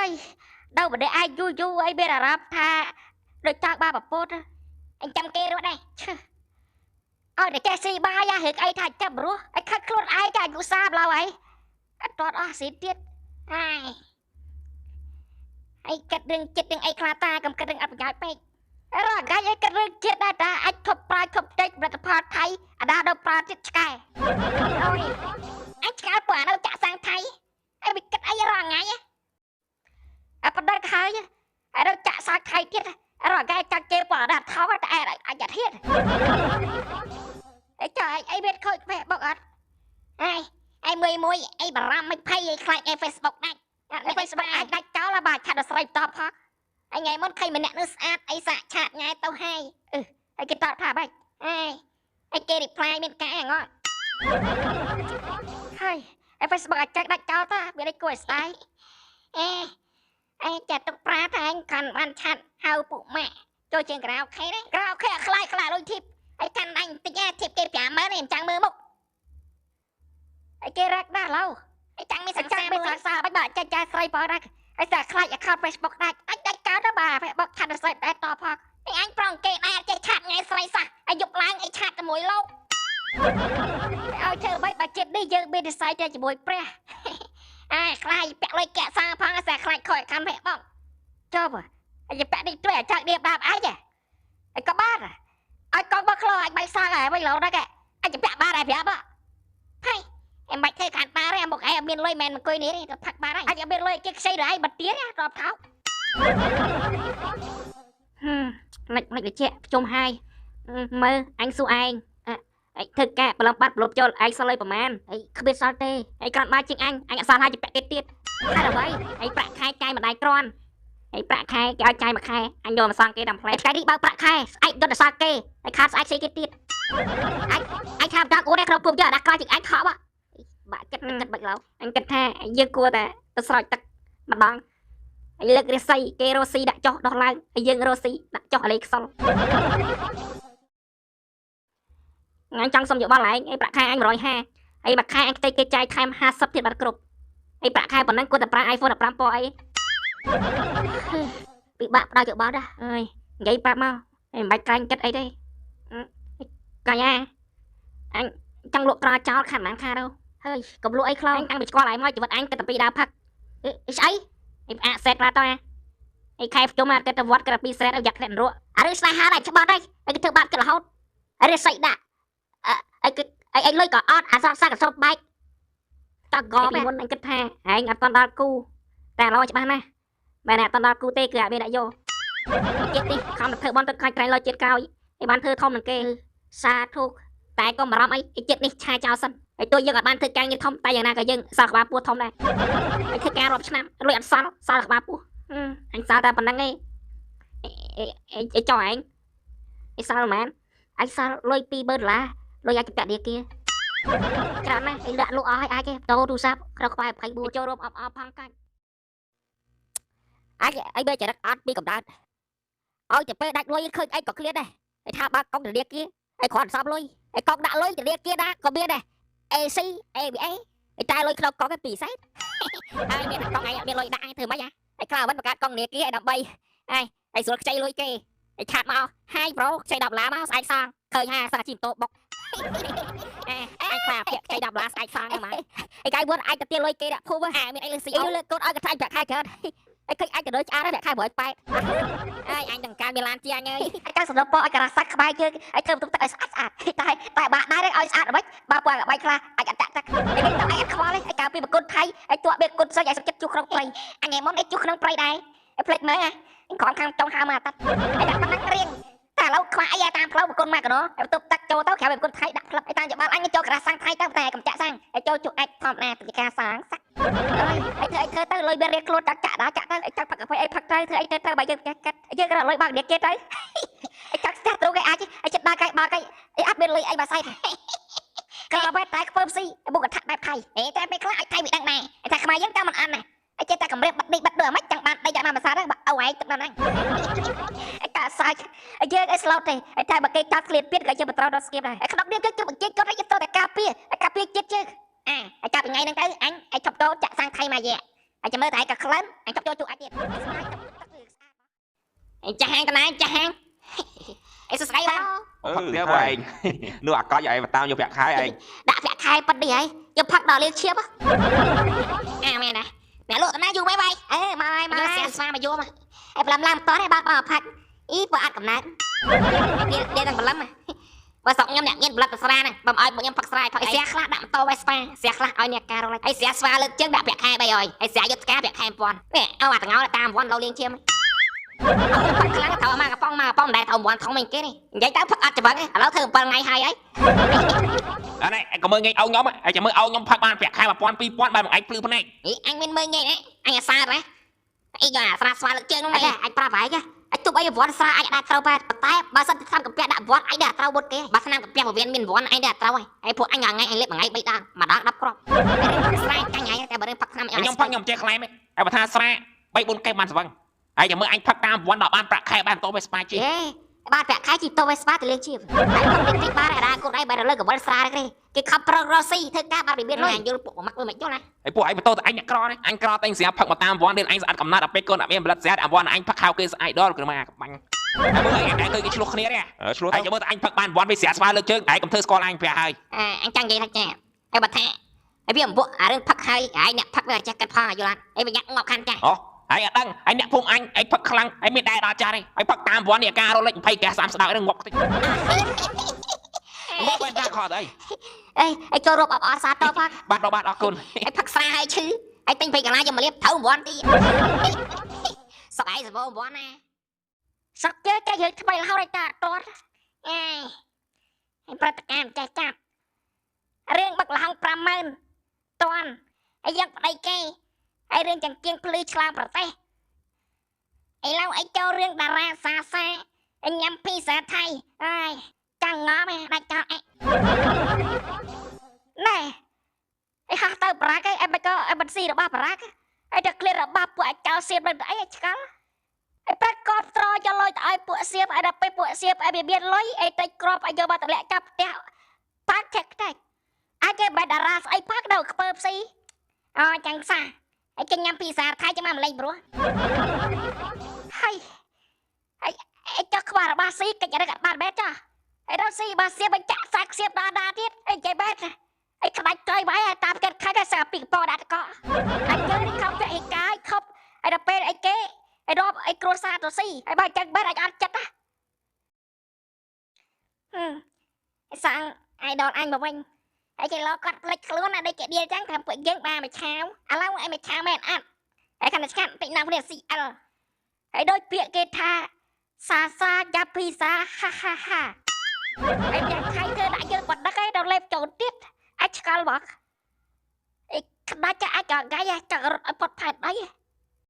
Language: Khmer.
ហើយដល់ម្នាក់ឯងយូរយូរអីមានអារម្មណ៍ថាដូចចង់បានប្រពន្ធអញចាំគេរត់ដែរឈឺឲ្យតែចេះស៊ីបាយរឿងអីថាចាំរស់ឲ្យខាត់ខ្លួនឯងចាអាយុ30ឡើយអីអត់ទាន់អស់ស៊ីទៀតហើយអីគិតរឿងចិត្តរឿងអីខ្លះតាកុំគិតរឿងអត់ប្រយោជន៍ពេករកអាកាយអីគិតរឿងជាតិដែរតាអាចឈប់ប្រើឈប់តិចផលិតផលថៃអាដាដល់ប្រើទៀតឆ្កែអូយអញឆ្កែពួកអានៅចាក់សាំងថៃអីវាគិតអីរាល់ថ្ងៃអាបណ្ឌិតហើយអានៅចាក់សាំងថៃទៀតរកអាកាយចាក់ជេរពួកអាដាថោកតែអាចធាតអីចាអីវាខូច Facebook អត់អីអីមួយមួយអីបារម្ភមិនភ័យអីខ្លាចអី Facebook ដាច់ Facebook អាចដាច់ចោលបាទឆាត់ដល់ស្រីបន្តផងអញថ្ងៃមុនឃើញម្នាក់នោះស្អាតអីសាក់ឆាតញ៉ែទៅហើយអឺហើយគេតបថាម៉េចអេអីគេ reply មានការងត់ហើយអី Facebook អាចចាក់ដាច់ចោលតាវានេះគួរឲ្យស្ដាយអេអេចាទុកប្រាថាអញកាន់បានឆាត់ហៅពួកម៉ាក់ចូលជាងក្រៅខេទេក្រៅខេខ្លាចខ្លាចលុយធីបអីកាន់អញតិចធីបគេ50000ឯងចាំងមើលមុខអីគេរកដែរឡូវអីចាំងមានសង្សារមានសង្សារបាច់បាទចាច់ចាស្រីផងដែរអីតែខ្លាច account Facebook ដាច់អញដាច់កើតទៅបាទ Facebook ឆាត់ដល់ស្រីដែរតផងអញប្រងគេដែរចេះឆាត់ថ្ងៃស្រីសោះអាយុឡើងអីឆាត់តែមួយលោកឲ្យធ្វើម៉េចបើចិត្តនេះយើងមាននិស័យតែជាមួយព្រះអាខ្លាចពាក់លុយកាក់សាផងអាខ្លាចខូច account Facebook ចុះអាយពាក់នេះជួយអាចៀបដាបអញអីក៏បានឲ្យកងមកក្លោអាចបាយសាងហើយវិញឡូវហ្នឹងអញពាក់បានហើយប្រាប់ហើយអែមបាច់ធ្វើខានបាទេមុខឯងអត់មានលុយមិនអង្គុយនេះទេផឹកបានហើយអញអត់មានលុយគេខ្ចីដល់ឯងបាត់ទៀតរាប់ថោកហឹមលិចលិចតិចជុំហើយមើលអញសួរឯងធ្វើការប្រឡំបាត់ប្រឡប់ចូលឯងសល់លុយប្រហែលអីគ្មានសល់ទេឯងគ្រាន់បើជាងអញអញអត់សល់ហើយជាពាក់គេទៀតហើយអ្វីឯងប្រាក់ខែចាយម្ដាយគ្រាន់ឯងប្រាក់ខែគេឲ្យចាយមួយខែអញយកមកសងគេតាមផ្លែថ្ងៃនេះបើប្រាក់ខែស្អែកយកទៅសល់គេឯងខាតស្អែកស្អីគេទៀតអញអញថាដល់អូនឯងក្នុងភូមិយកអាដាក្រជាងអញខប់បាក់ចិត្តគិតបាច់ឡូវអញគិតថាយើងគួរតែទៅស្រោចទឹកម្ដងហើយលើករាសីគេរស់ស៊ីដាក់ចុះដោះឡើងហើយយើងរស់ស៊ីដាក់ចុះអលេខ្សលអញចង់សុំយោបល់ឯងឯប្រាក់ខែអញ150ហើយមួយខែអញខ្ចីគេចាយថែម50ទៀតបាត់គ្រប់ហើយប្រាក់ខែប៉ុណ្ណឹងគួរតែប្រើ iPhone 15 Pro អីពិបាកផ្ដល់យោបល់ដែរអើយនិយាយប្រាប់មកឯងមិនបាច់ក្រែងគិតអីទេកញ្ញាអញចង់លក់ក្រចោលខាត់ប៉ុន្មានខាតទៅហើយកុំលក់អីខ្លោងតាំងពីស្គាល់ឯងមកជីវិតអញគិតតែពីដើមផឹកអីស្អីអីផ្អាកសេតខ្លះទៅអីខែភ្ជុំអត់គិតទៅវត្តគិតតែពីសេតឲ្យយ៉ាក់ធ្លាក់រក់អារឿងស្នេហាដែរច្បាស់ហើយអីគេធ្វើបាបគិតរហូតអារឿងសៃដាក់អីគេអីលុយក៏អត់អាសងសាកសបបែកតកពីមុនអញគិតថាឯងអត់តន់ដល់គូតែឥឡូវច្បាស់ណាស់បែរណាអត់តន់ដល់គូទេគឺអត់មានអ្នកយកជាតិនេះខំទៅធ្វើបន់ទៅខ្លាចក្រែងលោជាតិក្រោយឯបានធ្វើធំនឹងគេសាធុតែកុំបារម្ភអីជាតិនេះឆាចោលសិនហើយទោះយើងអត់បានធ្វើការងារធំតែយ៉ាងណាក៏យើងសល់ក្បាលពោះធំដែរហើយធ្វើការរាប់ឆ្នាំលុយអត់សល់សល់ក្បាលពោះអញសល់តែប៉ុណ្្នឹងឯងអីចុះឯងអីសល់ប៉ុន្មានអញសល់លុយ20000ដុល្លារលុយអាចពាក់ធនាគារច្រើនណាស់អីលាក់លក់អស់ហើយអាចទេតោទូរស័ព្ទក្នុងក្បែរ24ចូលរួមអបអរផងកាច់អាចអីបើចរិតអត់ពីកំដៅឲ្យតែពេលដាច់លុយឃើញអីក៏ឃ្លានដែរហើយថាបើកុងធនាគារហើយគ្រាន់សល់លុយហើយកុងដាក់លុយធនាគារណាក៏មានដែរ AC ABA ឯតែលុយក្នុងកុងឯ2សែនហើយមានកុងឯងអត់មានលុយដាក់ឯងធ្វើម៉េចហ៎ឯខ្លះវិញបង្កើតកុងធនាគារឯដើម្បីឯឯស្រួលខ្ចីលុយគេឯឆាតមកហាយប្រូខ្ចី10ដុល្លារមកស្អែកសងឃើញហាសងជីម៉ូតូបុកអេឯខ្លះពាក់ខ្ចី10ដុល្លារស្អែកសងហ្នឹងមកឯកៅវត្តអាចទៅទាលុយគេដាក់ភូមិអាមានអីលើស៊ីអូលើកូនឲ្យកថាញ់ប្រាក់ខែច្រើនឯឃើញអាចទៅលើឆ្អាតហើយប្រាក់ខែ180អើយអញទាំងការមានឡានជាអញអើយអញចង់សំណពរឲ្យករាសាច់ក្បែរយើងឲ្យធ្វើបន្ទប់ទឹកឲ្យស្អាតស្អាតតែតែបាក់ដែរឲ្យស្អាតអ្វីបើពួកឲ្យបាយខ្លះអាចអត់ចាក់ទឹកឯងទៅឯងអត់ខ្វល់ទេឯកាលពីប្រគុណថៃឯទក់មានគុណស្រីឲ្យសុខចិត្តជួសក្នុងព្រៃអញថ្ងៃមុនឯងជួសក្នុងព្រៃដែរឯផ្លេចមើលហ៎ឯងក្រំខាងចុងហើមកតាត់ឯតែប៉ុណ្ណឹងរៀងតែឥឡូវខ្វះអីតាមផ្លូវប្រគុណមកកណោឲ្យបន្ទប់ទឹកចូលទៅក្រៅប្រគុណថៃដាក់ផ្លឹបឲ្យតាមយោបល់អញចូលក្រាស់សាំងថៃទៅតែកំចាក់សាំងឲ្យចូលជក់អាចធម្មតាទៅជាការសាងសាក់អើយឲ្យធ្វើអីធ្វើទៅលុយមានរៀងខ្លួនចាក់ចាក់ដល់ចាក់ទៅឲ្យចាក់ផឹកកាហ្វេអីផឹកទៅធ្វើអីទៅទៅបើយើងចេះកាត់យើងក៏លុយបើកនេះគេទៅឲ្យចាក់ស្ទះទ្រូងគេអាចឲ្យចិត្តដល់កែបើកអីអត់មានលុយអីបើសៃក្របតែខ្ពើមស៊ីបុកកថាបែបថៃអេតែពេលខ្លះឲ្យថៃវាដឹងដែរថាខ្មែរយើងតាមមិនអន់ណាឲ្យចេះតែកម្រិតបាត់នេះបាត់ដូចអាម៉េចចង់បានដីដាក់មកភាសាហ្នឹងបើអូឯងទឹកដល់ហ្នឹងឯកាសាច់យើងអីស្លូតទេតែបើគេចោតឃ្លានពៀនក៏យើងបន្តដល់ស្គៀបដែរក្នុងនេះយើងជុំអញ្ជើញគាត់ឲ្យត្រូវតែការពារការពារជាតិយើងអាចាប់ថ្ងៃហ្នឹងទៅអញឲ្យឈប់តោចាក់សាំងថៃមកយៈ អញចាំមើលតែឯងក៏ក្លិនអញចាប់ចូលជួអញទៀតស្មាយទឹកទឹកស្អាតអញចាស់ហាងកណាចាស់ហាងអីសួស្ដីបង ផឹកទៀតបងឯងនោះអាកចឯងមកតាមយកប្រាក់ខែឯង ដាក់ប្រាក់ខែប៉ិតនេះហើយយកផឹកដល់លៀងឈៀបអាមែនណាអ្នកលក់តាណាយូរមិនបាយអេមកហើយមកសៀស្វាមកយកមកអេប្លំឡាំតនេះបើកមកផឹកអីបើអត់កំណើតគេគេទាំងបលឹមបើស្រុកខ្ញុំអ្នកមានផលិតស្រាហ្នឹងបើមិនឲ្យពួកខ្ញុំផឹកស្រាផឹកអីស្រាខ្លះដាក់ម៉ូតូវេស្ប៉ាស្រាខ្លះឲ្យអ្នកការរកអីស្រាស្វាលើកជើងដាក់ប្រាក់ខែ300អីស្រាយុទ្ធការប្រាក់ខែ1000នេះឲ្យអាតងោតាមវ័នលោលៀងឈាមផឹកខ្លាំងត្រូវមកកំប៉ុងមកកំប៉ុងមិនដែលត្រូវវ័នធំមិនគេនេះនិយាយទៅផឹកអត់ច្បឹងឥឡូវធ្វើ7ថ្ងៃហើយអី អានេះឯងក៏មើលងាយឲ្យខ្ញុំឯងចាំមើលឲ្យខ្ញុំផឹកបានប្រាក់ខែ1000 2000បែបឯងភ្លឺភ្នែក អីអញមិនមើលងាយណាអញអាសាណាអីយកអាស្រាស្វាលើកជើងនោះអញប្រាប់ឯងអញទប់អីវ័នស្រាអញអាចត្រូវបែបតែបើសិនឆ្នាំកាពះដាក់វ័នអញដែរត្រូវបុតគេបើឆ្នាំកាពះពវៀនមានវ័នអញដែរត្រូវហើយហើយពួកអញថ្ងៃអញលេបមួយថ្ងៃ3ដងមួយដង10គ្រាប់រឿងផឹកស្រាចាញ់ហើយតែបើរឿងផឹកឆ្នាំ ខ្ញុំផឹកខ្ញុំចេះខ្លែមឯងបើថាស្រា3 4កែបបានស្វឹងហើយចាំមើលអញផឹកតាមវ័នដល់បានប្រាក់ខែបានម៉ូតូវេស្ប៉ាជិះ អេបាទប្រាក់ខែជិះតូវេស្ប៉ាទៅលេងជីវហើយផឹកតិចតិចបានអារាគូនឯងបែរលើកវលស្រាទេគេខំប្រឹងរស់ស៊ីធ្វើការបានមានលុយយល់ពួកម៉ាក់មើលមិនយល់ណា ហើយពួកឯងបន្តទៅអញអ្នកក្រនេះអញក្រតែងស្រាប់ផឹកមកតាមវ័ននេះអញស្អាតកំណត់ដល់ពេលកូនអត់មានផលិតស្អាតអាវ័នអញផឹកហៅគេស្អាតដល់គឺមកបាញ់ហើយមើលឯងតែឃើញគេឆ្លោះគ្នាទេ ឆ្លោះ ហើយចាំមើលតែអញផឹកបានវ័នវាស្រាស្វាលើកជើងឯងកុំធ្វើស្គាល់អញប្រាក់ហើយ អញចង់និយាយថាចាហើយបើថាហើយវាអំពួកអារឿងផឹកហើយហើយអ្នកផឹកវាចេះកាត់ផងយល់អត់អីវាញ៉ាក់ងាប់ខាន់ចាស់ អូហើយអត់ដឹងហើយអ្នកភូមិអញឯងផឹកខ្លាំងហើយមានដែរដល់ចាស់ទេហើយផឹកតាមវ័ននេះអាការរត់លេខ20កែ30ដៅហ្នឹងងាប់ខ្ទេចងាប់បែរដាក់ខត់អី អេអីចូលរាប់អបអរសាទរផង បាទបាទអរគុណ អីផឹកស្រាហើយឈឺអីទិញ20កន្លាយកមកលាបត្រូវវ័នទីសប្បាយសបោវ័នណាសក់ជើចេះយើងថ្មីរហូតឲ្យតាអត់ទាត់អេឯប្រតិកម្មចេះចាប់រឿងបឹកលហង50000តាន់ហើយយើងប្តីគេហើយរឿងចង្គៀងភ្លឺឆ្លងប្រទេសឥឡូវអីចូលរឿងតារាសាសាអញញ៉ាំភីសាថៃអើយចាំងងំឯងដាច់ចោលអេណែអីហោះទៅបារ៉ាក់អីមិនក៏អីមិនស៊ីរបស់បារ៉ាក់អីតែក្លៀនរបស់ពួកអាចោលសៀបនឹងអីឆ្កល់អីប្រាក់កបត្រយកលុយទៅឲ្យពួកសៀបឲ្យដល់ពេលពួកសៀបឲ្យវាមានលុយអីតិចក្របឲ្យយកមកតម្លាក់ចាប់ផ្ទះប៉ាក់ឆែកខ្ទេចអាចគេបែរតារាស្អីប៉ាក់ដល់ខ្ពើផ្ស៊ីអូចាំងសាអីគេញ៉ាំភីសាថៃចាំមកម្លេងព្រោះហើយហើយអីចោះខ្វះរបស់ស៊ីកិច្ចរឹកអត់បានបែបចាអីដល់ស៊ីបើសៀបបញ្ចាក់សាក់សៀបដល់ដល់ទៀតអីចេះបែបអីក្បាច់ក្រោយបាយតាមកាត់ខែតែសាពីកពោដាក់តកអញយើងនេះខំពហិកាយខប់អីដល់ពេលអីគេអីរាប់អីគ្រួសារទៅស៊ីហើយបើចឹងបែបអញអត់ចិត្តណាសាំងអៃដលអញមកវិញហើយគេលោកគាត់ផ្លិចខ្លួនណាដូចគេដៀលចឹងថាពួកយើងបានមួយឆាវឥឡូវអីមួយឆាវមែនអត់ហើយខណៈឆ្កាត់តិចណាស់គ្នា CL ហើយដូចពាក្យគេថាសាសាយ៉ាភីសាហាហាហាហើយអ្នកថៃធ្វើដាក់យើងបណ្ដឹកឯងដល់លេបចូលទៀតអាចឆ្កល់មកអីក្តាច់អាចកងៃចង់រត់ឲ្យផុតផែនដៃ